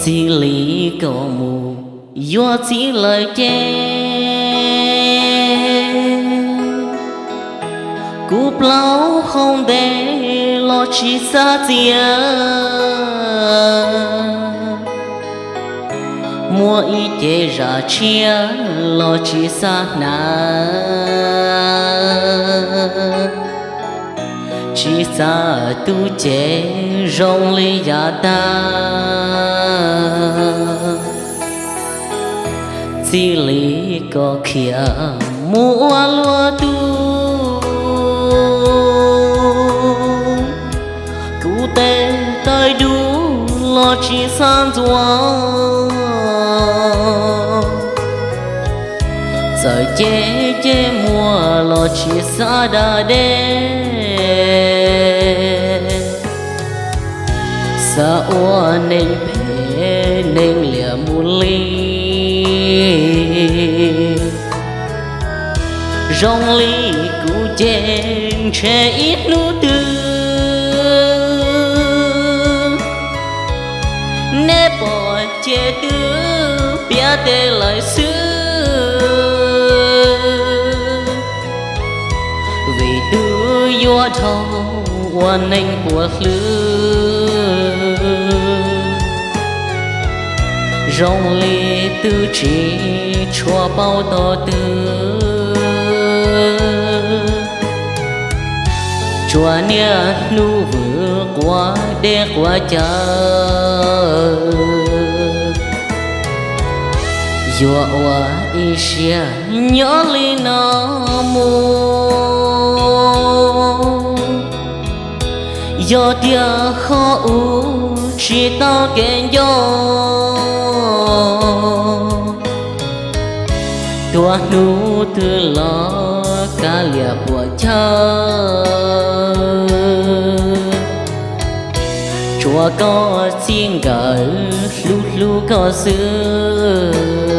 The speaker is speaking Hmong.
Txij li koj mus yuav txiv lawm ces kuv plaub hau ntev los tsis xav txiav, muaj ib cev zam tshiab los tsis xav hnav. Tsis xav tu cev zoo li yav tag. Txij li koj khiav mus ua luaj tus, kuv tes tawv dub los tsis xav ntxuav. Txawm cem cem muag los tsis xav da dej. Xav ua neeg phem neeg liam mus li. Zoo li kuv ces ntshe ib hnub twg neb pom ces twb piav tes lawm xwb. Vim twb yuav dhau ua neeg puas hlwb, zoo li twb tsis tshua paub tos twg. Tsuas niaj hnub vwm quav dej quav cawv, yuav ua ib siab nyob li no mus. Yog tias ho ua tsis tau kev nco, tuav hnub twg los kav liam puas chawj. Tsuas koj txij nkawm hlub hlub koj xwb.